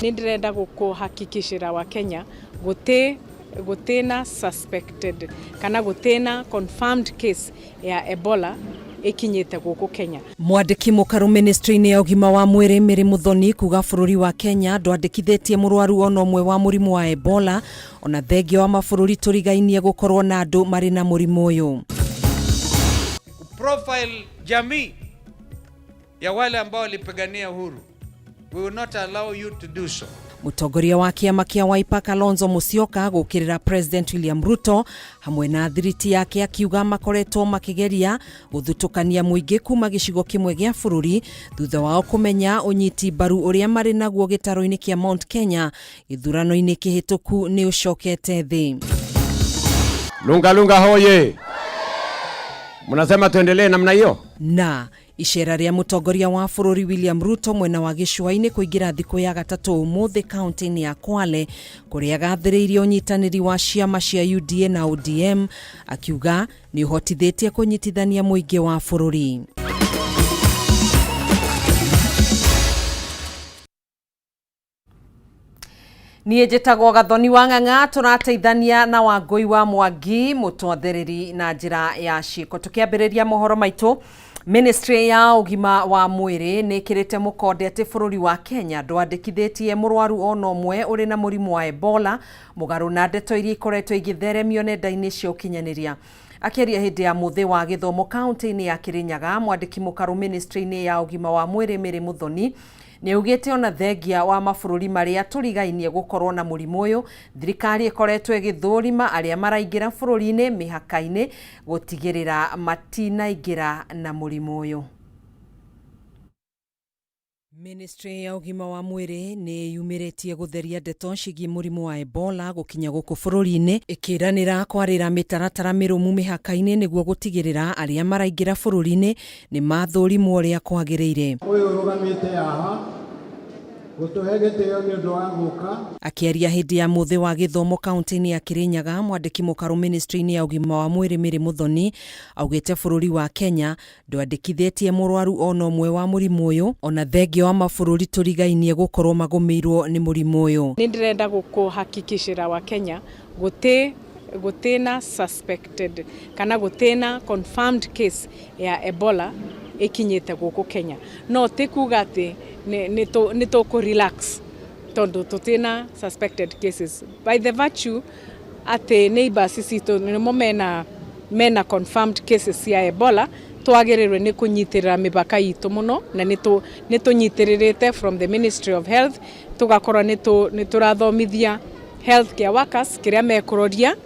Nĩ ndĩrenda gũkũhakikishĩra wa Kenya gũtĩ gũtĩna suspected kana gũtĩna confirmed case ya Ebola ĩkinyĩte gũkũ Kenya. Mwandĩki mũkaru ministry-inĩ ya ũgima wa mwĩrĩ Mary Muthoni kuga bũrũri wa Kenya ndwandĩkithĩtie mũrwaru ona ũmwe wa mũrimũ wa Ebola ona thengia wa mabũrũri tũrigainie gũkorwo na andũ marĩ na mũrimũ ũyũ. Profile jamii ya wale ambao walipigania uhuru. We will not allow you to do so. Mũtongoria wa kĩama kĩa Wiper Kalonzo Musyoka gũkĩrĩra President William Ruto hamwe na thiriti yake akiuga makoretwo makĩgeria gũthutũkania mũingĩ kuma gĩcigo kĩmwe gĩa bũrũri thutha wao kũmenya ũnyiti mbaru ũrĩa marĩ naguo gĩtarũ-inĩ kĩa Mount Kenya gĩthurano-inĩ kĩhĩtũku nĩ ũcokete thĩ. Lunga Lunga hoye! Mnasema tuendelee namna hiyo? Na icera rĩa mũtongoria wa bũrũri William Ruto mwena wa gĩcũa-inĩ kũingĩra thikũ ya gatatũ ũmũthĩ kaunti-inĩ ya Kwale kũrĩa agathĩrĩirie ũnyitanĩri wa ciama cia UDA na ODM akiuga nĩ ũhotithĩtie kũnyitithania mũingĩ wa bũrũri. Niĩ njĩtagwo Gathoni wa Ng'ang'a, tũrateithania na Wangũi wa Mwangi mũtwathereri na njĩra ya ciĩko. Tũkĩambĩrĩria mohoro maitũ, Ministry ya ũgima wa mwĩrĩ nĩ ĩkĩrĩte mũkonde atĩ bũrũri wa Kenya ndwandĩkithĩtie mũrwaru ona ũmwe ũrĩ na mũrimũ wa Ebola, mũgarũ na ndeto iria ikoretwo igĩtheremio nenda-inĩ cia ũkinyanĩria. Akĩaria hĩndĩ ya mũthĩ wa gĩthomo kaunti-inĩ ya Kĩrĩnyaga, mwandĩki mũkarũ ministry-inĩ ya ũgima wa mwĩrĩ Mary Muthoni nĩ augĩte ona thengia wa mabũrũri marĩa tũrigainie gũkorwo na mũrimũ ũyũ, thirikari ĩkoretwo ĩgĩthũrima arĩa maraingĩra bũrũri-inĩ mĩhaka-inĩ gũtigĩrĩra matinaingĩra na mũrimũ ũyũ. Ministry ya ũgima wa mwĩrĩ nĩ yumĩrĩtie gũtheria ndeto ciĩgiĩ mũrimũ wa Ebola gũkinya gũkũ bũrũri-inĩ, ĩkĩranĩra kwarĩra mĩtaratara mĩrũmu mĩhaka-inĩ nĩguo gũtigĩrĩra arĩa maraingĩra bũrũri-inĩ nĩ mathũrimwo ũrĩa kwagĩrĩire. Ũyũ ũrũgamĩte haha gũtũhe gĩtĩo nĩ ũndũ wa gũka. Akĩaria hĩndĩ ya mũthĩ wa gĩthomo kaunti-inĩ ya Kĩrĩnyaga, mwandĩki mũkarũ ministry-inĩ ya ũgima wa mwĩrĩ Mary Muthoni augĩte bũrũri wa Kenya ndwandĩkithĩtie mũrwaru ona ũmwe wa mũrimũ ũyũ ona thengia wa mabũrũri tũrigainie gũkorwo magũmĩirwo nĩ mũrimũ ũyũ. Nĩ ndĩrenda gũkũhakikishĩra wa Kenya gũtĩ gũtĩna suspected kana gũtĩna confirmed case ya Ebola ĩkinyĩte gũkũ Kenya. No ti kuga atĩ nĩ tũkũ relax tondũ tũtĩna suspected cases. By the virtue atĩ neighbors citũ nĩmo mena confirmed cases cia Ebola, twagĩrĩirwo nĩ kũnyitĩrĩra mĩhaka itũ mũno na nĩ tũnyitĩrĩrĩte from the Ministry of Health, tũgakorwo nĩ tũrathomithia healthcare workers kĩrĩa mekũroria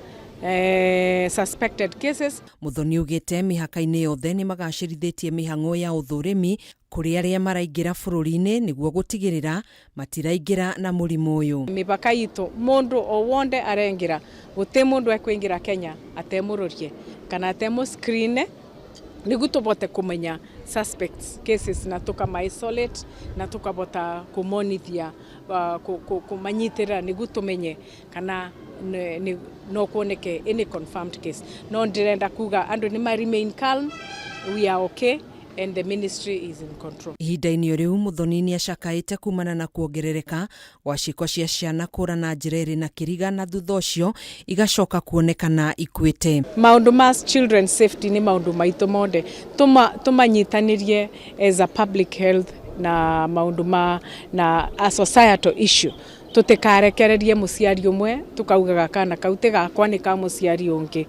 suspected cases. Muthoni augĩte mĩhaka-inĩ yothe nĩ magacĩrithĩtie mĩhang'o ya ũthũrimi kũrĩ arĩa maraingĩra bũrũri-inĩ nĩguo gũtigĩrĩra matiraingĩra na mũrimũ ũyũ. Mĩhaka itũ mũndũ o wonde arengĩra, gũtĩ mũndũ ekũingĩra Kenya atemũrorie kana atemũ screen nĩguo tũbote kũmenya suspects cases na tũkama isolate na tũkabota kũmonithia kũmanyitĩrĩra nĩguo tũmenye kana no kuoneke any confirmed case. No ndĩrenda kuga andũ nĩ ma remain calm, we are okay and the ministry is in control. Ihinda-inĩ o rĩu Muthoni nĩ acakaĩte kumana na kuongerereka gwa ciĩko cia ciana kũra na njĩra ĩrĩ na kĩriga na thutha ũcio igacoka kuonekana ikuĩte. Maũndũ ma children safety nĩ maũndũ maitũ mothe, tũmanyitanĩrie as a public health na maũndũ ma na a societal issue. Tũtikarekererie mũciari ũmwe tukaugaga kana kau ti gakwa nĩ ka mũciari ũngĩ.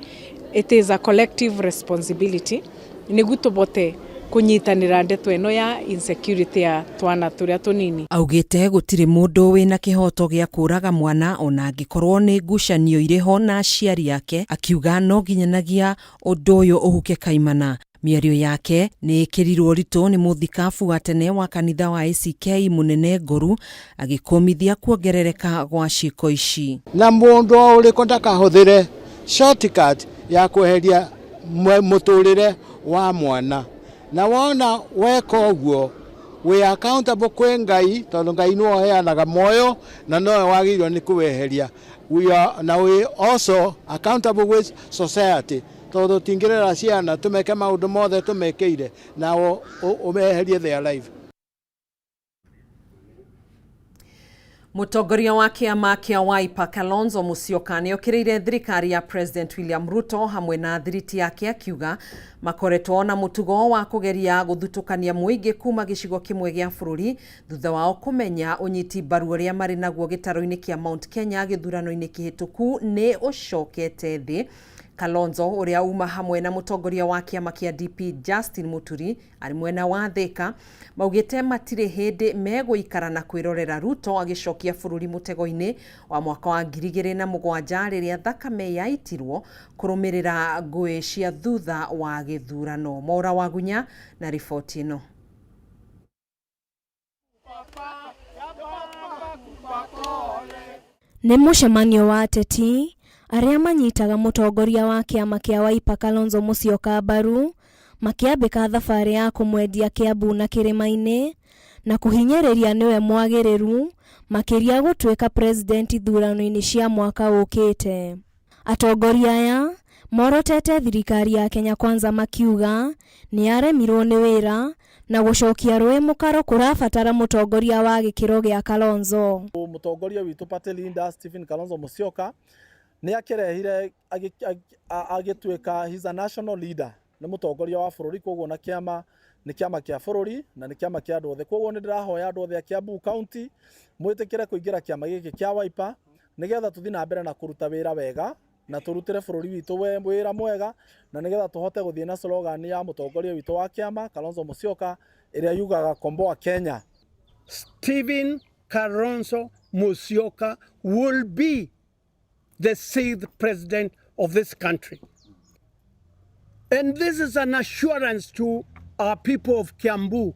It is a collective responsibility nĩguo tũbote kũnyitanĩra ndeto ĩno ya insecurity ya twana tũrĩa tũnini. Augĩte gũtirĩ mũndũ wĩna kĩhoto gĩa kũraga mwana ona angĩkorwo nĩ ngucanio irĩ ho na aciari ake, akiuga no nginyanagia ũndũ ũyũ ũhuke kaimana. Mĩario yake nĩ ĩkĩrirwo ũritũ nĩ mũthikabu wa tene wa kanitha wa ACK Mũnene Ngoru agĩkũmithia kuongerereka gwa ciĩko ici. Na mũndũ o ũrĩkũ ndakahũthĩre shortcut ya kweheria mũtũrĩre wa mwana. Na wona weka ũguo we accountable kwĩ Ngai, tondũ Ngai nĩwe ũheanaga muoyo na nowe wagĩrĩirwo nĩ kũweheria. We are, na we also accountable with society, tondũ tũtingĩrera ciana tũmeke maũndũ mothe tũmekĩire na ũmeherie their life. Mũtongoria wa kĩama kĩa Wiper Kalonzo Musyoka nĩokĩrĩire thirikari ya President William Ruto hamwe na thiriti yake akiuga makoretwo na mũtugo wa kũgeria gũthutũkania mũingĩ kuma gĩcigo kĩmwe gĩa bũrũri thutha wao kũmenya ũnyiti mbaru ũrĩa marĩ naguo gĩtarũ-inĩ kĩa Mount Kenya gĩthurano-inĩ kĩhĩtũku nĩ ũcokete thĩ. Kalonzo ũrĩa uma hamwe na mũtongoria wa kĩama kĩa DP Justin Muturi arĩ mwena wa Thika maugĩte matirĩ hĩndĩ megũikara na kwĩrorera Ruto agĩcokia bũrũri mũtego-inĩ wa mwaka wa 2007 rĩrĩa thakame yaitirwo kũrũmĩrĩra ngũĩ cia thutha wa gĩthurano. Maura Wagunya na riboti ĩno. Nĩ mũcemanio wa ateti arĩa manyitaga mũtongoria wa kĩama kĩa Wiper Kalonzo Musyoka mbaru makĩambĩka thabarĩ ya kũmwendia Kiambu na Kĩrĩma-inĩ na kũhinyĩrĩria nĩwe mwagĩrĩru makĩria gũtuĩka president ithurano-inĩ cia mwaka ũkĩte. Atongoria aya morotete thirikari ya Kenya Kwanza makiuga nĩ yaremirwo nĩ wĩra na gũcokia rũĩ mũkaro kũrabatara mũtongoria wa gĩkĩro gĩa Kalonzo. Mũtongoria witũ party leader Stephen Kalonzo Musyoka nĩ akĩrehire agĩtuĩka he's a national leader, nĩ mũtongoria wa bũrũri, koguo na kĩama nĩ kĩama kĩa bũrũri na nĩ kĩama kĩa andũ othe. Koguo nĩ ndĩrahoya andũ othe a Kiambu County mwĩtĩkĩre kũingĩra kĩama gĩkĩ kĩa Wiper nĩgetha tũthiĩ na mbere na kũruta wĩra wega na tũrutĩre bũrũri witũ wĩra mwega na nĩgetha tũhote gũthiĩ na slogan ya mũtongoria witũ wa kĩama Kalonzo Musyoka ĩrĩa yugaga komboa Kenya. Stephen Kalonzo Musyoka will be the sixth president of this country. And this is an assurance to our people of Kiambu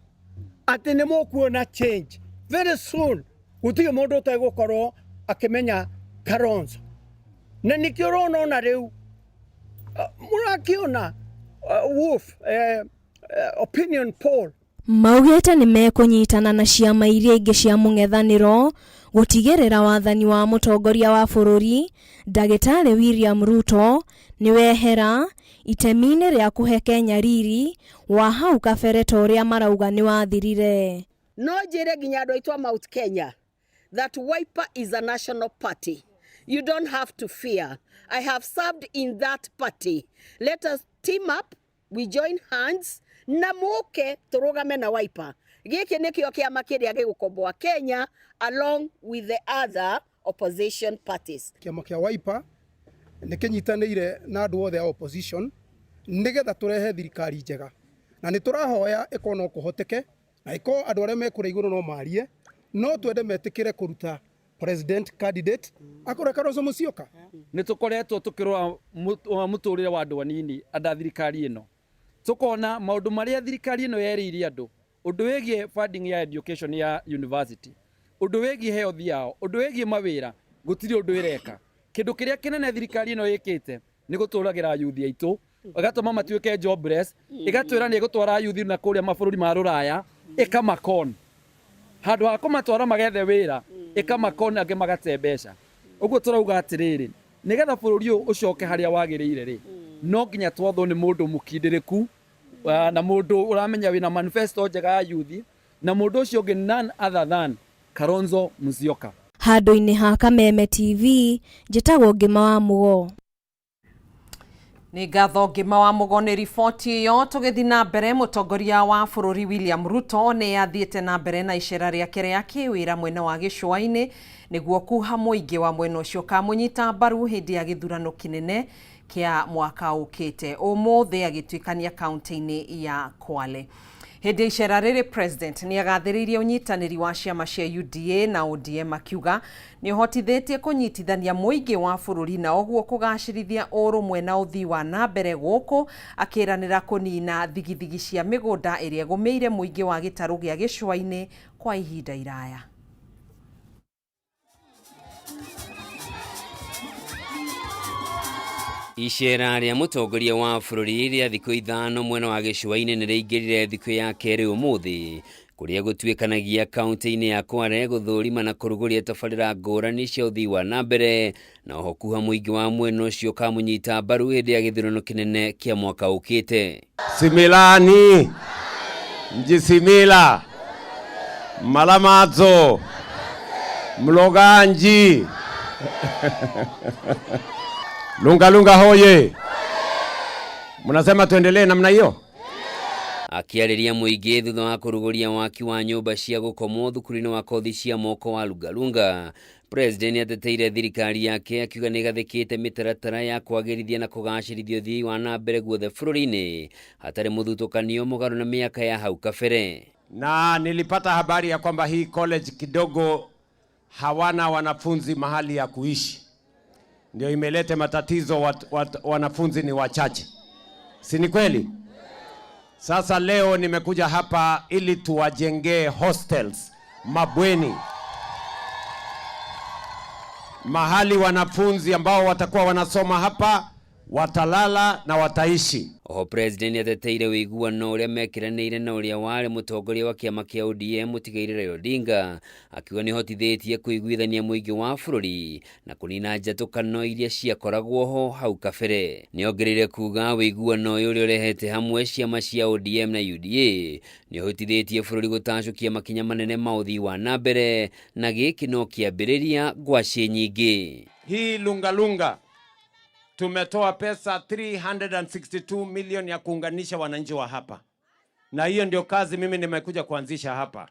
atĩ nĩ mũkuona change very soon. Gũtirĩ mũndũ ũtegũkorwo akĩmenya Kalonzo. Na nĩkĩo ũrona ona rĩu mũrakĩona Wolf opinion poll maugĩte nĩ mekũnyitana na ciama iria ingĩ cia mũng'ethanĩro gũtigĩrĩra wathani wa mũtongoria wa bũrũri ndagĩtarĩ William Ruto nĩ wehera itemi-inĩ rĩa kũhe Kenya riri wa hau kabere ta ũrĩa marauga nĩ wathirire. No njĩre nginya andũ aitũ a Mount Kenya that Wiper is a national party. You don't have to fear. I have served in that party. Let us team up, we join hands na muke turugame na Wiper. Giki nikio kiama kiria gigukomboa Kenya along with the other opposition parties. Kiama kia Wiper nĩ kĩnyitanĩire na andũ othe a opposition nĩgetha tũrehe thirikari njega, na nĩ tũrahoya ĩkorwo no kũhoteke na ĩkorwo andũ arĩa me kũrĩa igũrũ no marie, no twende metĩkĩre kũruta president candidate akorwo Kalonzo Musyoka. Nĩ tũkoretwo tũkĩrora mũtũrĩre wa andũ anini anda thirikari ĩno, tukona maundu maria thirikari ĩno yerĩire andũ, ũndũ wĩgiĩ funding ya education ya university, ũndũ wĩgiĩ health yao, ũndũ wĩgiĩ mawĩra, gũtirĩ ũndũ ĩreka. Kĩndũ kĩrĩa kĩnene thirikari ĩno ĩkĩte nĩ gũtũragĩra youth aitũ, ĩgatũma matuĩke jobless, ĩgatwĩra nĩ ĩgũtwara youth na kũrĩa mabũrũri ma rũraya, ĩkamakon handũ ha kũmatwara magethe wĩra, ĩkamakon angĩ magate mbeca. Ũguo tũrauga atĩrĩrĩ, nĩgetha bũrũri ũyũ ũcoke harĩa wagĩrĩire rĩ, no nginya twathwo nĩ mũndũ mũkindĩrĩku na mũndũ ũramenya wĩna manifesto njega ya youth, na mũndũ ũcio ũngĩ none other than Kalonzo Musyoka. Handũ-inĩ ha Kameme TV, njĩtagwo Ngĩma wa Mũgo. Nĩ ngatho Ngĩma wa Mũgo nĩ riboti ĩyo. Tũgĩthiĩ na mbere, mũtongoria wa bũrũri William Ruto nĩ athiĩte na mbere na icera rĩake rĩa kĩwĩra mwena wa gĩcũa-inĩ nĩguo kuha mũingĩ wa mwena ũcio kamũnyita mbaru hĩndĩ ya gĩthurano kĩnene kĩa mwaka ũkĩte. Ũmũthĩ agĩtuĩkania kaunti-inĩ ya Kwale. Hĩndĩ ya icera rĩrĩ, president nĩ agathĩrĩirie ũnyitanĩri wa ciama cia UDA na ODM akiuga nĩ ũhotithĩtie kũnyitithania mũingĩ wa bũrũri na ũguo kũgacĩrithia ũrũmwe na ũthii wa na mbere gũkũ akĩranĩra kũnina thigithigi cia mĩgũnda ĩrĩa ĩgũmĩire mũingĩ wa gĩtarũ gĩa gĩcũa-inĩ kwa ihinda iraya. Icera rĩa mũtongoria wa bũrũri rĩa thikũ 5 mwena wa gĩcũa-inĩ nĩ rĩingĩrire thikũ ya kerĩ ũmũthĩ, kũrĩa gũtuĩkanagia kaunti-inĩ ya Kwale gũthũrima na kũrugũria tabarĩra ngũrani cia ũthii wa na mbere na oho kuha mũingĩ wa mwena ũcio ũkamũnyita mbaru hĩndĩ ya gĩthurano kĩnene kĩa mwaka ũkĩte. Similani Njisimila Malamazo Mloganji. Lunga Lunga hoye. Mnasema tuendelee namna hiyo? Akĩarĩria mũingĩ thutha wa kũrugũria waki wa nyũmba cia gũkomwo thukuru-inĩ wa kothi cia moko wa Lungalunga, President nĩateteire thirikari yake akiuga nĩĩgathĩkĩte mĩtaratara ya kwagĩrithia na kũgacĩrithia ũthii wa na mbere guothe bũrũri-inĩ hatarĩ mũthutũkanio mũgarũ na mĩaka ya hau kabere. Na nilipata habari ya kwamba hii college kidogo hawana wanafunzi mahali ya kuishi, ndio imeleta matatizo, wanafunzi ni wachache, si ni kweli? Sasa leo nimekuja hapa ili tuwajengee hostels, mabweni, mahali wanafunzi ambao watakuwa wanasoma hapa watalala na wataishi. Oho President nĩateteire ũiguano ũrĩa mekĩranĩire na ũrĩa warĩ mũtongoria wa kĩama kĩa ODM mũtigairĩ Raila Odinga, akiuga nĩũhotithĩtie kũiguithania mũingĩ wa bũrũri na kũnina njatũkano iria ciakoragwo ho hau kabere. Nĩongereire kuga ũiguano ũyũ ũrĩa ũrehete hamwe ciama cia ODM na UDA nĩũhotithĩtie bũrũri gũtacũkia makinya manene ma ũthii wa na mbere, na gĩkĩ no kĩambĩrĩria ngwacĩ nyingĩ. Hii Lungalunga tumetoa pesa 362 milioni ya kuunganisha wananchi wa hapa, na hiyo ndio kazi mimi nimekuja kuanzisha hapa,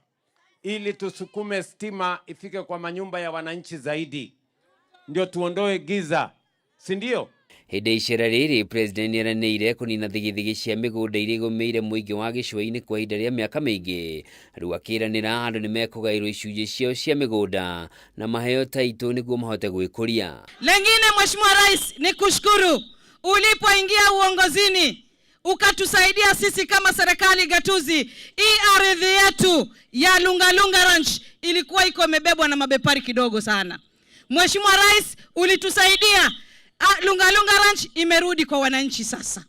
ili tusukume stima ifike kwa manyumba ya wananchi zaidi, ndio tuondoe giza, si ndio? Hĩndĩ icera rĩrĩ President nĩeranĩire kũnina thigithigi cia mĩgũnda iria igũmĩire mũingĩ wa gĩcũa-inĩ kwa ihinda rĩa mĩaka mĩingĩ. Rĩu akĩranĩra andũ nĩmekũgaĩrwo icunjĩ ciao cia mĩgũnda na maheo taitũ nĩguo mahote gwĩkũria. Lengine, Mheshimiwa Rais, ni kushukuru ulipoingia uongozini ukatusaidia sisi kama serikali gatuzi. Hii ardhi yetu ya Lungalunga Ranch ilikuwa iko imebebwa na mabepari kidogo sana. Mheshimiwa Rais, ulitusaidia. Lungalunga Ranch imerudi kwa wananchi sasa.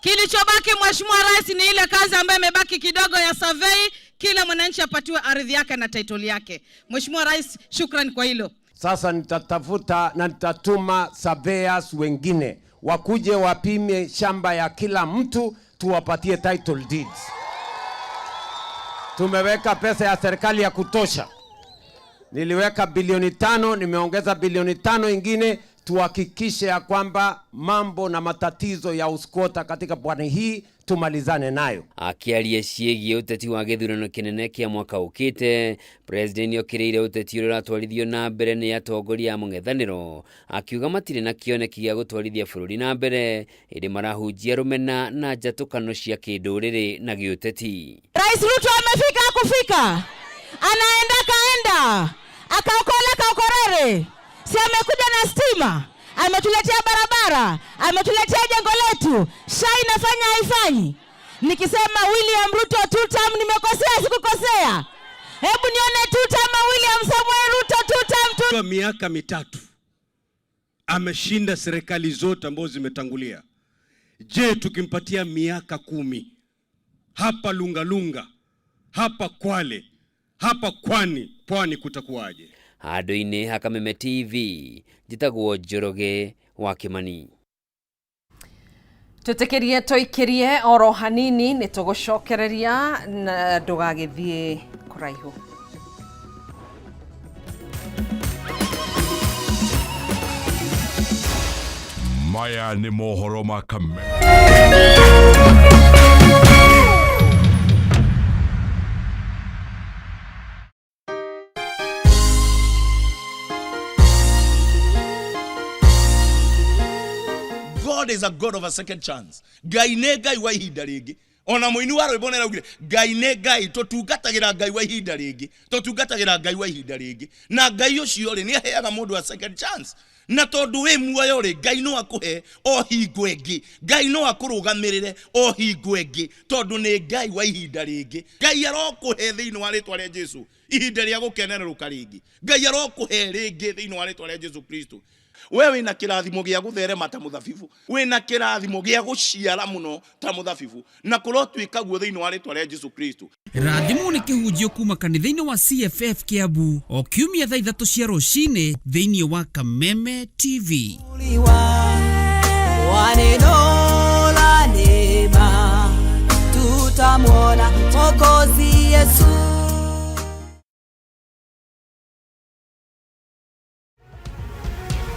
Kilichobaki Mheshimiwa Rais ni ile kazi ambayo imebaki kidogo ya survey, kila mwananchi apatiwe ardhi yake na title yake. Mheshimiwa Rais, shukrani kwa hilo. Sasa nitatafuta na nitatuma surveyors wengine wakuje wapime shamba ya kila mtu, tuwapatie title deeds. Tumeweka pesa ya serikali ya kutosha. Niliweka bilioni 5, nimeongeza bilioni 5 ingine, tuhakikishe ya kwamba mambo na matatizo ya uskwota katika pwani hii tumalizane nayo. Akĩaria ciĩgiĩ ũteti wa gĩthurano kĩnene kĩa mwaka ũkĩte, President nĩokĩrĩire ũteti ũrĩa ũratwarithio na mbere nĩ atongoria a mũng'ethanĩro, akiuga matirĩ na kĩoneki gĩa gũtwarithia bũrũri na mbere, ĩndĩ marahunjia rũmena na njatũkano cia kĩndũrĩrĩ na gĩũteti. Rais Ruto amefika kufika, anaenda kaenda, akaokola kaokorere, si amekuja na stima, ametuletea barabara, ametuletea jengo letu, SHA inafanya haifanyi? Nikisema William Ruto two term, nimekosea sikukosea? Hebu nione two term William Samoei Ruto two term, two. Kwa miaka mitatu ameshinda serikali zote ambazo zimetangulia. Je, tukimpatia miaka 10 hapa Lungalunga, hapa Kwale, hapa Pwani kutakuwaje? Handũ-inĩ ha Kameme TV, njĩtagwo Njoroge wa Kimani. Twĩtĩkĩrie tũikĩrie oro hanini nĩ tũgũcokereria na ndũgagĩthiĩ kũraihu. Maya nĩ mohoro ma Kameme. God is a God of a second chance. Ngai nĩ Ngai wa ihinda rĩngĩ. Ona mũini wa rwĩmbo nĩaraugire Ngai nĩ Ngai, tũtungatagĩra Ngai wa ihinda rĩngĩ, tũtungatagĩra Ngai wa ihinda rĩngĩ. Na Ngai ũcio rĩ, nĩaheaga mũndũ a second chance. Na tondũ wĩ muoyo rĩ, Ngai no akũhe o hingo ĩngĩ, Ngai no akũrũgamĩrĩre o hingo ĩngĩ, tondũ nĩ Ngai wa ihinda rĩngĩ. Ngai arokũhe thĩinĩ wa rĩtwa rĩa Jesu ihinda rĩa gũkenerũka rĩngĩ. Ngai arokũhe rĩngĩ thĩinĩ wa rĩtwa rĩa Jesu Kristo. We wĩna kĩrathimo gĩa gũtherema ta mũthabibu, wĩna kĩrathimo gĩa gũciara mũno ta mũthabibu, na kũrotuĩka guo thĩinĩ wa rĩtwa rĩa Jesu Kristo. Rathimwo nĩ kĩhunjio kuma kanitha-inĩ wa CFF Kiambu o kiumia thaa 3 cia rũcinĩ thĩinĩ wa Kameme TV. Tutamwona Mwokozi Yesu.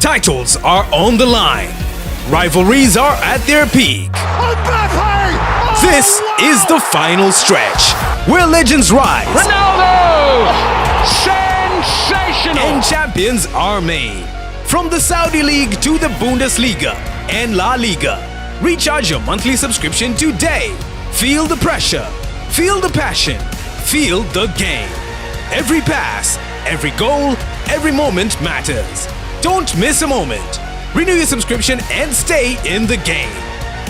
Titles are on the line. Rivalries are at their peak. This is the final stretch, where legends rise. Ronaldo! Sensational! And champions are made. From the Saudi League to the Bundesliga and La Liga. Recharge your monthly subscription today. Feel the pressure, feel the passion, feel the game. Every pass, every goal, every moment matters. Don't miss a moment. Renew your subscription and stay in the game.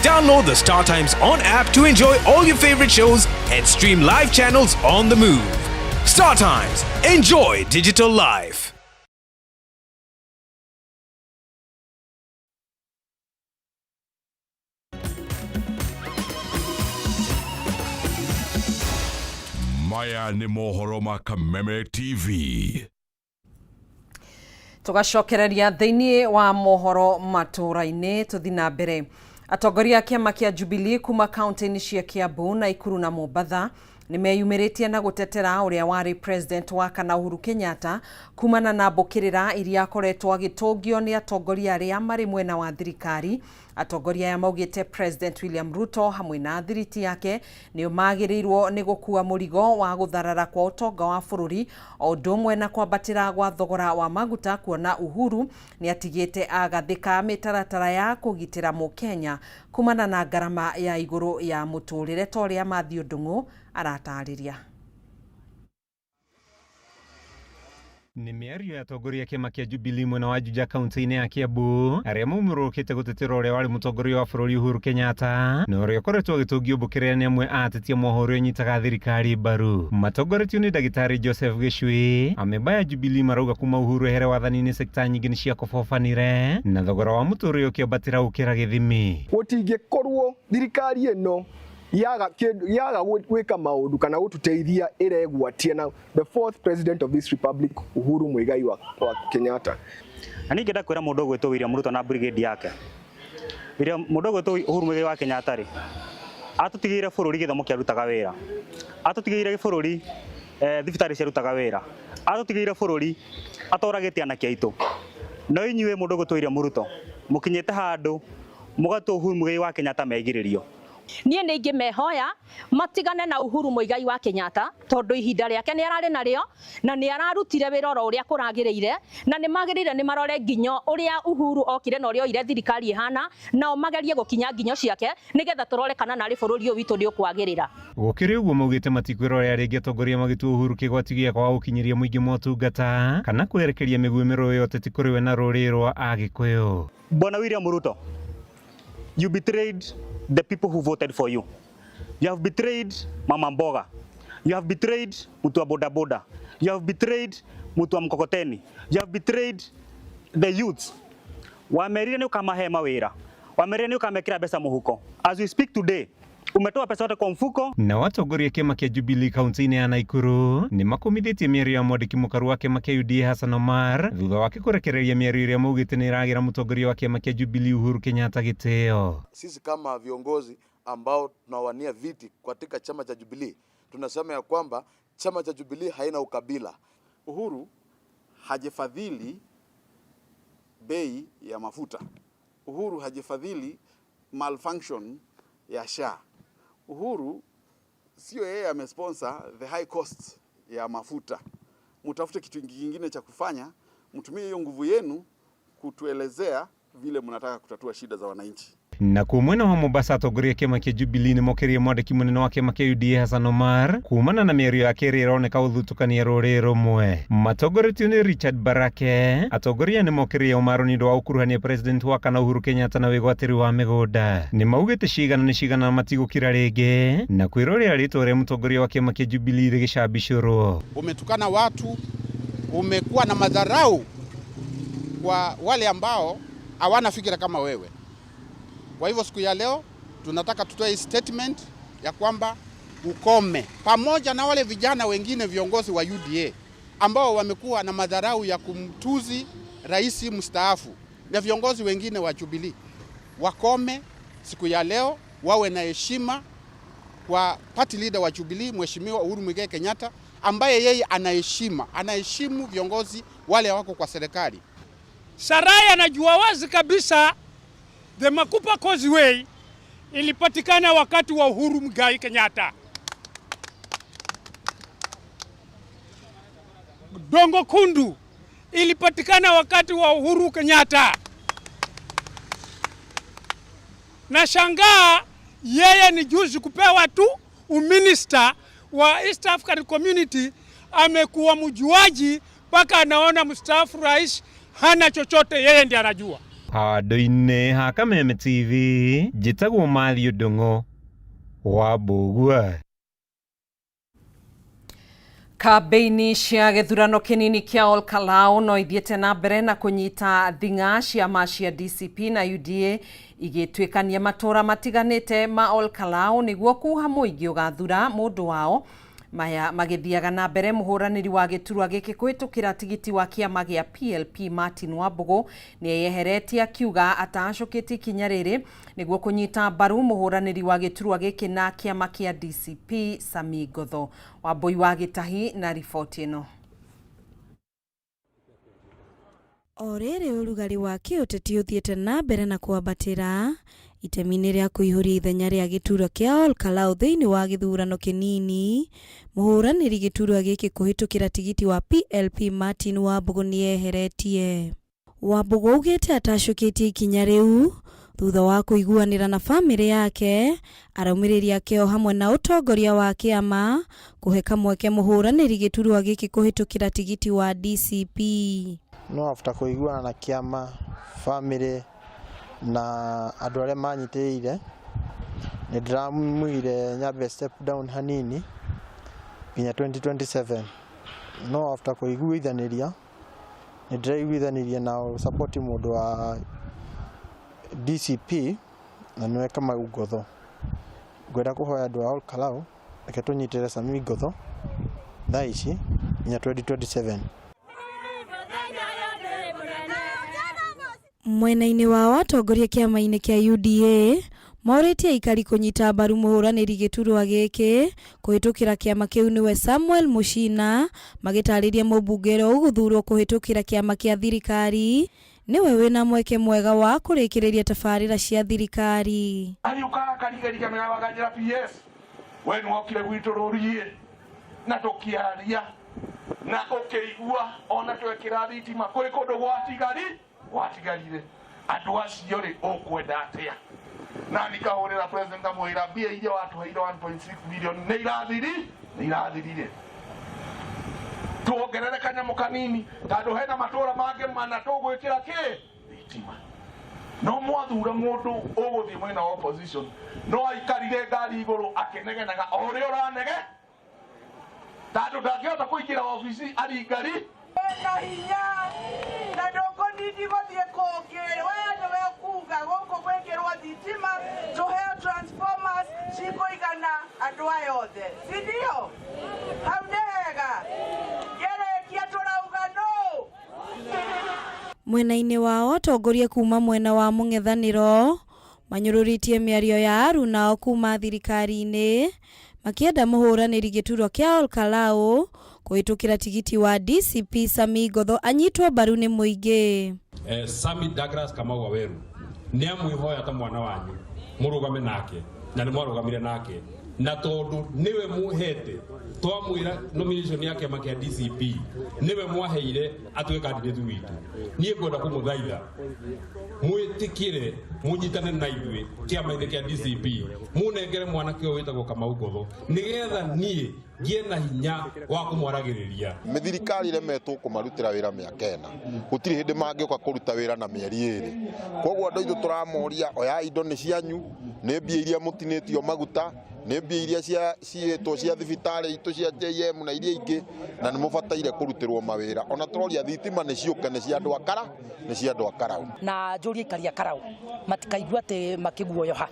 Download the Star Times On app to enjoy all your favorite shows and stream live channels on the move. Star Times, enjoy digital life. Maya nĩ mohoro ma Kameme TV. Tũgacokereria thĩinĩ wa mohoro matũũra-inĩ. Tũthi na mbere. Atongoria a kĩama kĩa Jubilee kuma kaunti-inĩ cia Kiambu, Naikuru na Mombatha nĩ meyumĩrĩtie na gũtetera ũrĩa warĩ president wa kana Uhuru Kenyatta kumana na mbũkĩrĩra iria akoretwo agĩtũngio nĩ atongoria arĩa marĩ mwena wa thirikari. Atongoria aya maugĩte President William Ruto hamwe na thiriti yake nĩo magĩrĩirwo nĩ gũkua mũrigo wa gũtharara kwa ũtonga wa bũrũri o ũndũ ũmwe na kwambatĩra gwa thogora wa maguta, kuona Uhuru nĩ atigĩte agathĩka mĩtaratara ya kũgitĩra mũkenya kumana na ngarama ya igũrũ ya mũtũrĩre, ta ũrĩa Matthew Ndung'u aratarĩria. Nĩ mĩario ya atongoria kĩama kĩa Jubilee mwena wa Juja kaunti-inĩ ya Kiambu arĩa maumũrũkĩte gũtetera ũrĩa warĩ mũtongoria wa bũrũri Uhuru Kenyatta na ũrĩa ũkoretwo agĩtũngio mbũkĩrĩra nĩ amwe a ateti a mohoro ũrĩa ũnyitaga thirikari mbaru. Matongoretio nĩ ndagĩtarĩ Joseph Gĩcui, amemba ya Jubilee marauga kuma Uhuru ehere wathani-inĩ sekta nyingĩ nĩ ciakobobanire na thogora wa mũtũrĩre ũkĩambatĩra gũkĩra gĩthimi. Gũtingĩkorwo thirikari ĩno yaga yaga gwĩka maũndũ kana gũtũteithia ĩregwatia na the fourth president of this republic, Uhuru Muigai wa Kenyatta. Na ningĩ kwĩra mũndũ ũgwĩtwo William Ruto na brigade yake, William mũndũ ũgwĩtwo Uhuru Muigai wa Kenyatta rĩ, atũtigĩire bũrũri gĩthomo kĩarutaga wĩra, atũtigĩire bũrũri thibitarĩ ciarutaga wĩra, atũtigĩire bũrũri atoragĩte anake aitũ. No inyuĩ mũndũ ũgwĩtwo William Ruto mũkinyĩte handũ mũgatua Uhuru Muigai wa Kenyatta megirĩrio. Niĩ nĩ ingĩmehoya matigane na Uhuru Muigai wa Kenyatta tondũ ihinda rĩake nĩ ararĩ narĩo na nĩ ararutire wĩra oro ũrĩa kũragĩrĩire, na nĩ magĩrĩire nĩ marore nginya ũrĩa Uhuru okire na ũrĩa oire thirikari ĩhana, nao magerie gũkinya nginyo ciake nĩgetha tũrore kana narĩ bũrũri ũyũ witũ nĩ ũkwagĩrĩra. Gũkĩrĩ ũguo maugĩte matikwĩrorera rĩngĩ atongoria magĩtua Uhuru kĩgwati gĩa kwaga gũkinyĩria mũingĩ motungata kana kwerekeria mĩguĩ mĩrũrũ ya ũteti kũrĩ we na rũrĩrĩ rwa Agĩkũyũ. Bwana William Ruto, you betrayed the people who voted for you. You have betrayed Mama Mboga. You have betrayed mtu wa boda boda. You have betrayed mtu wa mkokoteni. You have betrayed the youths. Wamerire ni ukamahe mawira. Wamerire ni ukamekira mbeca muhuko. As we speak today, umetoa pesa yote kwa mfuko. Na atongoria kĩama kĩa Jubilee kaunti-inĩ ya Naikuru nĩ makomithĩtie mĩario ya mwandĩki mũkaru wa kĩama kĩa UDA Hassan Omar thutha wake kũrekereria mĩario ĩrĩa maugĩte nĩ ĩragĩra mũtongoria wa kĩama kĩa Jubilee Uhuru Kenyatta gĩtĩo. Sisi kama viongozi ambao tunawania viti katika chama cha Jubilee tunasema ya kwamba chama cha Jubilee haina ukabila. Uhuru hajafadhili bei ya mafuta. Uhuru hajafadhili malfunction ya SHA. Uhuru sio yeye amesponsor the high cost ya mafuta. Mutafute kitu kingine cha kufanya, mtumie hiyo nguvu yenu kutuelezea vile mnataka kutatua shida za wananchi. Na kuo mwena wa Mombasa atongoria kĩama kĩa Jubilee nĩ mokĩrĩire mwandĩki mũnene wa kĩama kĩa UDA Hassan Omar kumana na mĩario yake ĩrĩa ĩroneka gũthutũkania rũrĩrĩ rũmwe. Matongoretio nĩ Richard Barake, atongoria nĩ mokĩrĩire Omar nĩ ũndũ wa gũkuruhania president wa kana Uhuru Kenyatta na wĩgwatĩri wa mĩgũnda. Nĩ maugĩte cigana nĩ cigana matigũkira rĩngĩ na kwĩrorera rĩtwa rĩa mũtongoria wa kĩama kĩa Jubilee rĩgĩcambicũrwo. Umetukana watu, umekuwa na madharau kwa wale ambao hawana fikira kama wewe. Kwa hivyo siku ya leo tunataka tutoe statement ya kwamba ukome, pamoja na wale vijana wengine viongozi wa UDA ambao wamekuwa na madharau ya kumtuzi rais mstaafu na viongozi wengine wa Jubilee, wakome siku ya leo, wawe na heshima kwa party leader wa Jubilee Mheshimiwa Uhuru Muigai Kenyatta, ambaye yeye anaheshima, anaheshimu viongozi wale wako kwa serikali. Sarai anajua wazi kabisa the Makupa Causeway ilipatikana wakati wa Uhuru Muigai Kenyatta. Dongo Kundu ilipatikana wakati wa Uhuru Kenyatta. Nashangaa yeye ni juzi kupewa tu uminista wa East African Community, amekuwa mjuaji mpaka anaona mstaafu rais hana chochote, yeye ndiye anajua. Handũ-inĩ ha Kameme TV njĩtagwo Matthew Ndung'u wa Mbũgua. Kambĩini cia gĩthurano kĩnini kĩa Ol Kalou no ithiĩte na mbere na kũnyita thing'a ciama cia DCP na UDA igĩtuĩkania matũra matiganĩte ma Ol Kalou nĩguo kuha mũingĩ ũgathura mũndũ wao. Maya magĩthiaga na mbere mũhũranĩri wa gĩturwa gĩkĩ kũhĩtũkĩra tigiti wa kĩama gĩa PLP Martin Wambũgũ nĩeyeheretie akiuga atacũkĩtie ikinya rĩrĩ nĩguo kũnyita mbaru mũhũranĩri wa gĩturwa gĩkĩ na kĩama kĩa DCP Sami Ngotho. Wambui wa Gĩtahi na riboti ĩno. O rĩrĩ ũrugarĩ wa kĩũteti ũthiĩte na mbere na kwambatĩra itemi-inĩ rĩa kũihũria ithenya rĩa gĩturwa kĩa Ol Kalou thĩinĩ wa gĩthurano kĩnini, mũhũranĩri gĩturwa gĩkĩ kũhĩtũkĩra tigiti wa PLP Martin Wambũgũ nĩeyeheretie. Wambũgũ augĩte atacũkĩtie ikinya rĩu thutha wa kũiguanĩra na bamĩrĩ yake, arũmĩrĩri ake o hamwe na ũtongoria wa kĩama kũhe kamweke mũhũranĩri gĩturwa gĩkĩ kũhĩtũkĩra tigiti wa DCP. No after kũiguana na kĩama, bamĩrĩ na andũ arĩa manyitĩrĩire, nĩ ndĩramwire nyambe step down hanini nginya 2027. No after kũiguithanĩria, nĩ ndĩraiguithanirie na support mũndũ wa DCP na nĩwe Kamau Ngotho. Ngwenda kũhoya andũ a Ol Kalou reke tũnyitĩrĩre Sami Ngotho thaa ici nginya 2027. Mwena-inĩ wao atongoria kĩama-inĩ kĩa UDA morĩtie aikari kũnyita mbaru mũhũranĩri gĩturwa gĩkĩ kũhĩtũkĩra kĩama kĩu nĩwe Samuel Muchina, magĩtarĩria mũmbunge ũrĩa ũgũthurwo kũhĩtũkĩra kĩama kĩa thirikari nĩwe wĩna mweke mwega wa kũrĩkĩrĩria tabarĩra cia thirikari. Ariũkaga akarigarigana waganjĩra PS we nĩwokire gwitũ rũriĩ na tũkĩaria na ũkĩigua ona twekĩra thitima kũrĩ kũndũ gwatigarire andũ acio rĩ ũkwenda atĩa? Na nikahũrĩra president ngamwĩra mbia iria watũheire 1.6 million nĩ irathirire, tuongerere kanyamũ kanini tondũ hena matũra mangĩ mana tũgwĩkĩra kĩ thitima. No mwathura mũndũ ũgũthiĩ mwena wa opposition no aikarire ngari igũrũ akĩnegenaga o ũrĩa ũranege tondũ ndangĩhota kũingĩra obici aringari na hinya na ndũkũnindi gũthiĩ kũngĩ, we nĩwe ũkuga gũkũ gwĩkĩrwo thitima tũheo transformers cikũigana andũ aya othe, si ndio? Hau nĩ hega ngĩrĩkia tũrauga no. Mwena-inĩ wao atongoria kuma mwena wa mũng'ethanĩro manyũrũrĩtie mĩario ya arunao kuma thirikari-inĩ makĩenda mũhũranĩri gĩturwa kĩa Ol Kalou kũhĩtũkĩra tigiti wa DCP Sami Ngotho anyitwo mbaru nĩ mũingĩ. Sami Douglas Kamau Waweru nĩ amwĩhoya ta mwana wanyu mũrũgame nake na nĩ mwarũgamire nake na tondũ nĩwe muhete twamwĩra nomination ya kĩama kĩa DCP nĩwe mwaheire atuĩke candidate witũ. Niĩ ngwenda kũmũthaitha mwĩtĩkĩre mũnyitane na ithuĩ kĩama-inĩ kĩa DCP mũnengere mwanake ũyũ wĩtagwo Kamau Ngotho nĩgetha niĩ ngĩe na hinya wa kũmwaragĩrĩria. Nĩ thirikari iremetwo kũmarutĩra wĩra mĩaka ĩna, gũtirĩ hĩndĩ mangĩũka kũruta wĩra na mĩeri ĩrĩ. Koguo andũ aitũ tũramoria oyai indo nĩ cianyu, nĩ mbia iria mũtinĩtio maguta, nĩ mbia iria ciĩtwo cia thibitarĩ itũ cia JM na iria ingĩ, na nĩ mũbataire kũrutĩrwo mawĩra. Ona tũroria thitima nĩ ciũke, nĩ cia andũ a Kara, nĩ cia andũ a Karau. Na njũrie aikari a Karau matikaigua atĩ makĩguoyoha,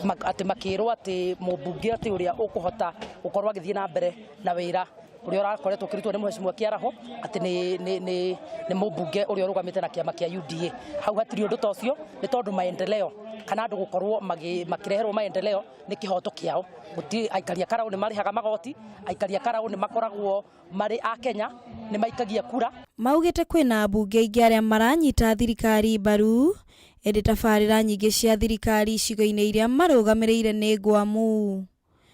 atĩ makĩrwo atĩ mũmbunge atĩ ũrĩa ũkũhota gũkorwo agĩthiĩ na mbere na wĩra Uria urakoretwo ukirutwo ni mheshimiwa Kiaraho ati ni ni ni ni mumbunge uria urugamite na kiama kia UDA. Hau hatiri undu ta ucio, ni tondu maendeleo kana andu gukorwo makireherwo maendeleo ni kihoto kiao. Guti aikari a Karau ni marihaga magoti, aikari a Karau ni makoragwo mari a Kenya, ni maikagia kura. Maugĩte kwĩna ambunge aingĩ arĩa maranyita thirikari mbaru, ĩndĩ tabarĩra nyingĩ cia thirikari icigo-inĩ iria marũgamĩrĩire nĩ ngwamu.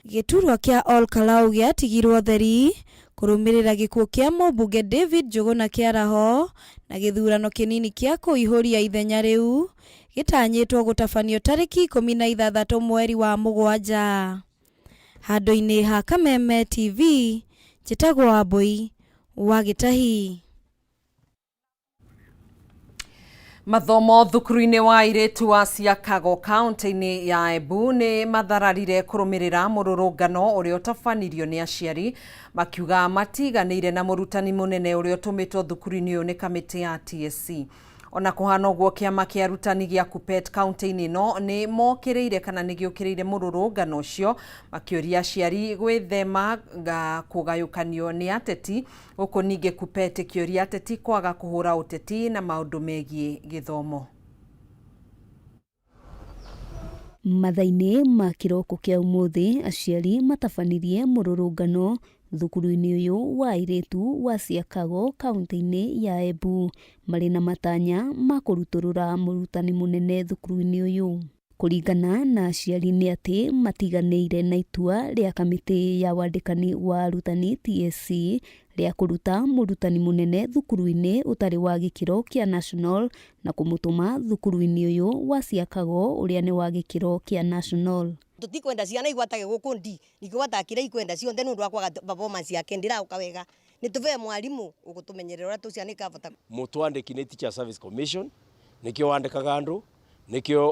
Gĩturwa kĩa Ol Kalou gĩatigirwo theri kũrũmĩrĩra gĩkuũ kĩa mũmbunge David Njũgũna Kĩaraho, na gĩthurano kĩnini kĩa kũihũria ithenya rĩu gĩtanyĩtwo gũtabanio tarĩki 16 mweri wa 7. Handũ-inĩ ha Kameme TV, njĩtagwo Wambui wa Gĩtahi. Mathomo thukuru-inĩ wa airĩtu wa Siakago kaunti-inĩ ya Embu nĩ mathararire kũrũmĩrĩra mũrũrũngano ũrĩa ũtabanirio nĩ aciari, makiuga matiganĩire na mũrutani mũnene ũrĩa ũtũmĩtwo thukuru-inĩ ũyũ nĩ kamĩtĩ ya TSC. Ona kũhana ũguo, kĩama kĩa arutani gĩa KUPPET kaunti-inĩ ĩno nĩ mokĩrĩire kana nĩ gĩũkĩrĩire mũrũrũngano ũcio, makĩũria aciari gwĩthema kũgayũkanio nĩ ateti, gũkũ ningĩ KUPPET ĩkĩũria ateti kwaga kũhũra ũteti na maũndũ megiĩ gĩthomo. Mathaa-inĩ ma kĩroko kĩa ũmũthĩ, aciari matabanirie mũrũrũngano thukuru-inĩ ũyũ wa airĩtu wa Siakago kaunti-inĩ ya Embu, marĩ na matanya ma kũrutũrũra mũrutani mũnene thukuru-inĩ ũyũ. Kũringana na aciari nĩ atĩ matiganĩire na itua rĩa kamĩtĩ ya wandĩkani wa arutani TSC rĩa kũruta mũrutani mũnene thukuru-inĩ ũtarĩ wa gĩkĩro kĩa national na kũmũtũma thukuru-inĩ ũyũ wa Siakago ũrĩa nĩ wa gĩkĩro kĩa national. Tutikwenda ciana igwatage guku ndi nikigwataga kiria ikwenda cionthe nundu wa kwaga performance yake ndirauka wega. Ni tuve mwarimu ugutumenyerera uria tuciana ikavota. Mutwandiki ni Teacher Service Commission, nikio wandikaga andu, nikio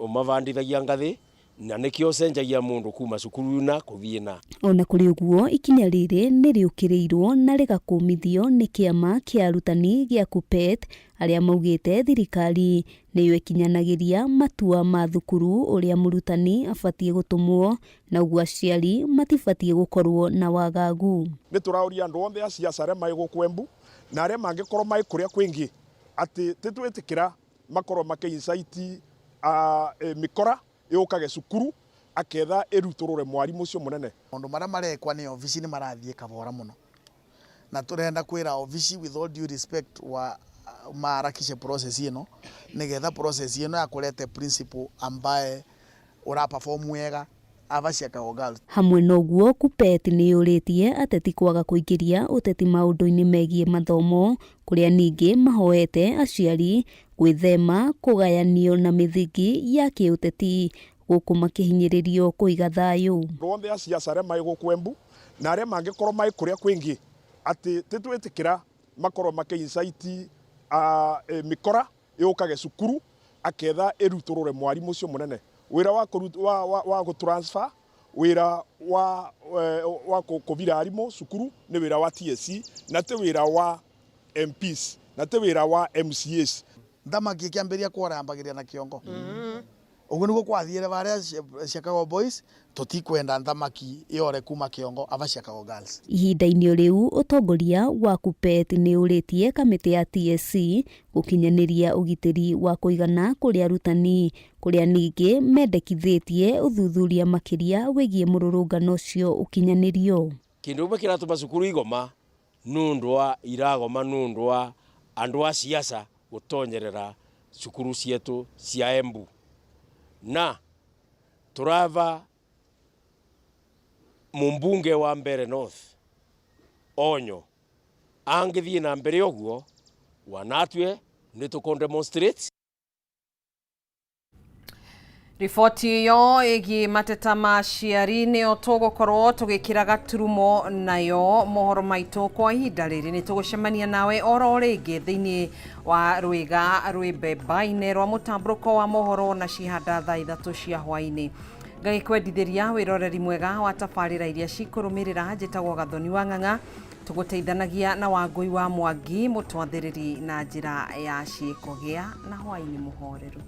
umavandithagia ngathi, na nikio ucenjagia mundu kuma cukuru na kuthie na. Ona kũrĩ ũguo, ikinya rĩrĩ nĩ rĩũkĩrĩirwo na rĩgakũmithio nĩ kĩama kĩa arutani gĩa KUPPET, arĩa maugĩte thirikari nĩyo ĩkinyanagĩria matua ma thukuru ũrĩa mũrutani abatiĩ gũtũmwo, na ũguo aciari matibatiĩ gũkorwo na wagagu. Nĩ tũraũria andũ othe a ciaca arĩa marĩ gũkũ Embu na arĩa mangĩkorwo marĩ kũrĩa kwĩngĩ atĩ tĩtwĩtĩkĩra makorwo makĩ-incite mĩkora yũkage cukuru aketha ĩrutũrũre mwarimu ũcio mũnene. Maũndũ marĩa marekwa nĩ obici nĩ marathiĩ kabora mũno, na tũrenda kwĩra obici with all due respect wa maharakishe process ĩno, nĩgetha process ĩno ya kũrete principal ambaye ũra perform wega ava Siakago Girls. Hamwe na ũguo, KUPPET nĩ yũrĩtie ateti kwaga kũingĩria ũteti maũndũ-inĩ megiĩ mathomo, kũrĩa ningĩ mahoete aciari gwĩthema kũgayanio na mĩthingi ya kĩũteti, gũkũ makĩhinyĩrĩrio kũiga thayũ. Andũ othe a ciaca arĩa marĩ gũkũ Embu na arĩa mangĩkorwo marĩ kũrĩa kwĩngĩ atĩ tĩtwĩtĩkĩra makorwo makĩ-incite mĩkora yũkage cukuru aketha ĩrutũrũre mwarimu ũcio mũnene. Wĩra wa wa gũ-transfer, wĩra wa kũbira arimũ cukuru nĩ wĩra wa TSC, na ti wĩra wa MPs, na ti wĩra wa MCAs. Thamaki ĩkĩambĩrĩria kwora yambagĩrĩria na kĩongo. Ũguo nĩguo kwathiire varia Siakago Boys, tũtikwenda thamaki yore kuma kĩongo ava Siakago Girls. Ihinda-inĩ rĩu, ũtongoria wa KUPPET nĩ ũrĩtie kamĩtĩ ya TSC gũkinyanĩria ũgitĩri wa kũigana kũrĩ arutani, kũrĩa ningĩ mendekithĩtie ũthuthuria makĩria wĩgiĩ mũrũrũngano ũcio ũkinyanĩrio. Kĩndũ kĩmwe kĩratũma cukuru igoma nũndũ wa iragoma nũndũ wa andũ a ciaca gũtonyerera cukuru cietu cia Embu, na turava mumbunge wa Mbeere North onyo angithie na mbere ũguo wanatue nĩ tũkũ demonstrate. Riboti ĩyo ĩgiĩ mateta ma aciari nĩyo tũgũkorwo tũgĩkĩra gaturumo nayo mohoro maitũ kwa ihinda rĩrĩ. Nĩ tũgũcemania nawe oro rĩngĩ thĩinĩ wa rwĩga rwĩmbemba-inĩ rwa mũtambũrũko wa mohoro na cihanda thaa 3 cia hwaĩ-inĩ. Ngagĩkwendithĩria wĩroreri mwega wa tabarĩra iria cikũrũmĩrĩra. Njĩtagwo Gathoni wa Ng'ang'a, tũgũteithanagia na Wangũi wa Mwangi mũtwathĩrĩri na njĩra ya ciĩko. Gĩa na hwaĩ-inĩ mũhoreru.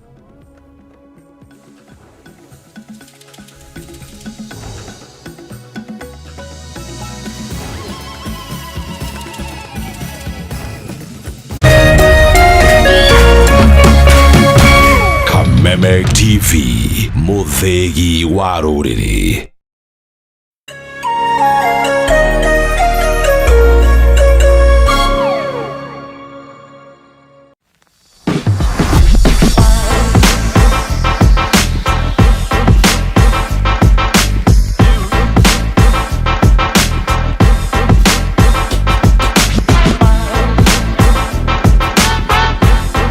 Kĩrĩma TV, mũthĩgi wa rũrĩrĩ.